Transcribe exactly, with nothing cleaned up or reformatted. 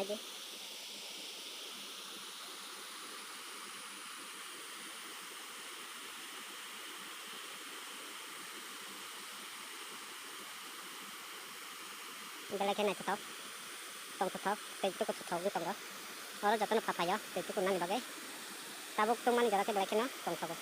Belai khe naithothok, tongthothok, tei tukuthokgwi tongo. Oro jotono pha phaio tei tukunani bagwi. Tabuk tongmani jora khe belai kheno tongthogo.